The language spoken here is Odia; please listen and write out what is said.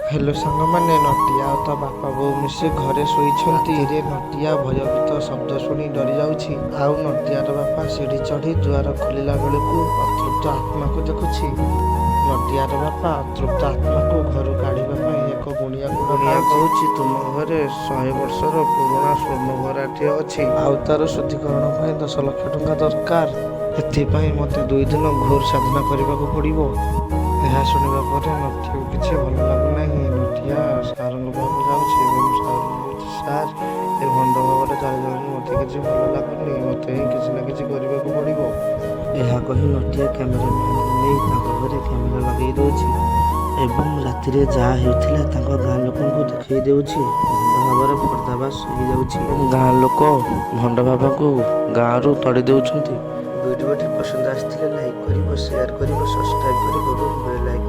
ହ୍ୟାଲୋ ସାଙ୍ଗମାନେ, ନଟିଆ ଆଉ ତା ବାପା ବୋଉ ମିଶି ଘରେ ଶୋଇଛନ୍ତି। ରାତିରେ ନଟିଆ ଭୟଭୀତ ଶବ୍ଦ ଶୁଣି ଡରିଯାଉଛି ଆଉ ନଟିଆର ବାପା ସିଢ଼ି ଚଢ଼ି ଦୁଆର ଖୋଲିଲା ବେଳକୁ ଅତୃପ୍ତ ଆତ୍ମାକୁ ଦେଖୁଛି। ନଟିଆର ବାପା ଅତୃପ୍ତ ଆତ୍ମାକୁ ଘରୁ କାଢ଼ିବା ପାଇଁ ଏକ ଗୁଣିଆକୁ। ଗୁଣିଆ କହୁଛି, ତୁମ ଘରେ 100 ବର୍ଷର ପୁରୁଣା ସ୍ୱର୍ଣ୍ଣ ଗରାଟିଏ ଅଛି ଆଉ ତାର ଶୁଦ୍ଧିକରଣ ପାଇଁ 10 ଲକ୍ଷ ଟଙ୍କା ଦରକାର। ଏଥିପାଇଁ ମୋତେ 2 ଦିନ ଘୋର ସାଧନା କରିବାକୁ ପଡ଼ିବ। ଏହା ଶୁଣିବା ପରେ ନଟିଆକୁ କିଛି ଭଲ ଲାଗୁନାହିଁ। ନଟିଆ ସାରଙ୍କ ପାଖକୁ ଯାଉଛି ଏବଂ ସାରଙ୍କୁ କହୁଛି, ସାର୍, ଏ ଭଣ୍ଡ ବାବାର ଚାଲିଚଳନ ମୋତେ କିଛି ଭଲ ଲାଗୁନି। ମୋତେ ହିଁ କିଛି ନା କିଛି କରିବାକୁ ପଡ଼ିବ। ଏହା କହି ନଟିଆ କ୍ୟାମେରାମ୍ୟାନକୁ ନେଇ ତାଙ୍କ ଘରେ କ୍ୟାମେରା ଲଗେଇ ଦେଉଛି ଏବଂ ରାତିରେ ଯାହା ହେଉଥିଲା ତାଙ୍କ ଗାଁ ଲୋକଙ୍କୁ ଦେଖେଇ ଦେଉଛି। ଭଣ୍ଡ ବାବାର ପର୍ଦ୍ଦାଫାଶ ହେଇଯାଉଛି ଏବଂ ଗାଁ ଲୋକ ଭଣ୍ଡ ବାବାଙ୍କୁ ଗାଁରୁ ତଡ଼ି ଦେଉଛନ୍ତି। ଭିଡ଼ିଓଟି ପସନ୍ଦ ଆସିଥିଲେ ଲାଇକ୍ କରିବ, ସେୟାର କରିବ, ସବସ୍କ୍ରାଇବ୍ କରିବ ଏବଂ ବେଲ୍ ଆଇକନ୍